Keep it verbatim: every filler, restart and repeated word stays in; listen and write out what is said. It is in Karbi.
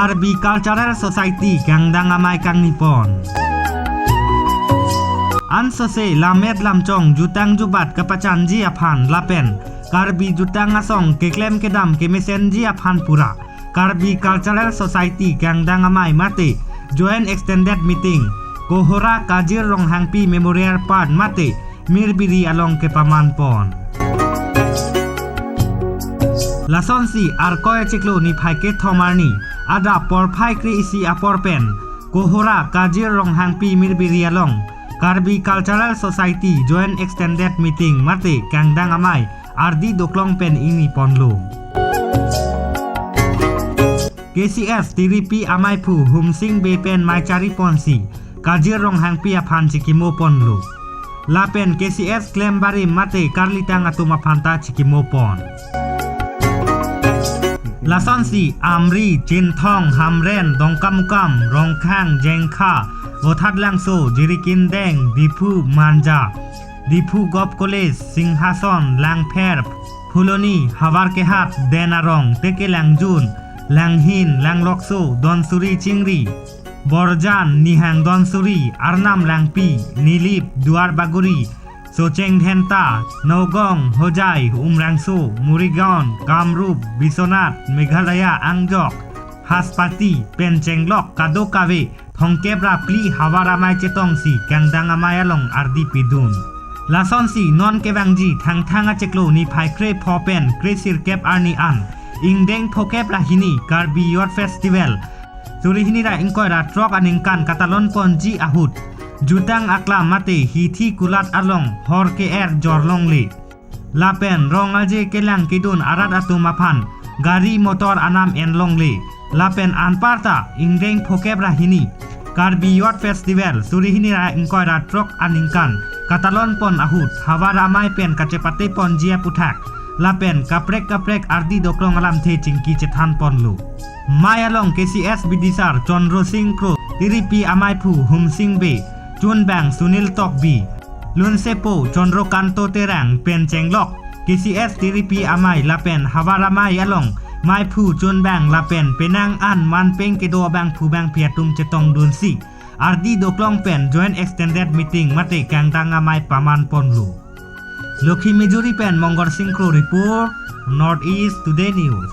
Karbi Cultural Society kangdang amei kangni pon. Ansose lammet lamchong jutang jubat kapachanji aphan lapen Karbi jutang asong keklem kedam kemesenji aphan pura Karbi Cultural Society kangdang amei mate Joint Extended Meeting Kohora Kajir Ronghangpi Memorial Park mate Mirbiri along kepaman pon. Lasonsi Arkoi achiklo niphai kethom arni adap porphai kre-isi apor pen Kohora Kajir Ronghangpi Mirbiri along Karbi Cultural Society Joint Extended Meeting mate kangdang amei ardi doklong pen ingni ponlo. K C S Tiripi amaiphu Humsing Bey pen mei chari ponsi Kajir Ronghangpi aphan chikimo ponlo. Lapen K C S klem barim mate karlitang atum aphan ta chikimo pon. Lasonsi Amri, Chinthong, Hamren, Dongkamukam, Rongkhang, Jengkha, Vothatlangso, Jirikindeng, Diphu, Manja, Diphu Govt College, Singhason, Langpher, Phuloni, Havarkehat, Den Arong, Tekelangjun, Langhin, Langlokso, Donsuri Chingri, Borjan, Nihang Donsuri, Arnam Langpi, Nilip, Duarbagori, Socheng Dhenta, Nogong, Hojai, Umrangso, Morigaon, Kamrup, Biswanath, Meghalaya, Angjok, Haspati, pen chenglok kadokave thomkep ra phli havar amei chetongsi kangdang amei along ardi pidun. Lasonsi non kevangji Thangthang achiklo niphai krepho pen kresirkep arni an ingdeng phokep ra hini Karbi Youth Festival suri hini ra ingkoi ra throk aningkan katalon ponji ahut jutang aklam mate hithi kulat along hor ke-er jor longle. Lapen rong aje kelang kedun arat atum aphan gari motor anam en longle. Lapen anparta ingdeng phokep ra hini Karbi Youth Festival suri hini ra ingkoi ra throk aningkan katalon pon ahut havar amei pen kachepate ponji aputhak lapen kaprek kaprek ardi doklong alamthe chingki chethan ponlo. Mei along K C S Bidisar Chandra Sing Kro, Tiripi amaiphu Humsing Bey, chunbang Sunil Tokbi, lunsepo Chandra Kanto Terang pen chenglok K C S Tiripi amei lapen havar amei along meiphu chunbang lapen penang an manpeng kedo abangphu bangphi atum chetongdunsi ardi doklong pen Joint Extended Meeting mate kangdang amei paman ponlo. Lokhi Mejuri pen Mongor Sing Kro report, North East Today News.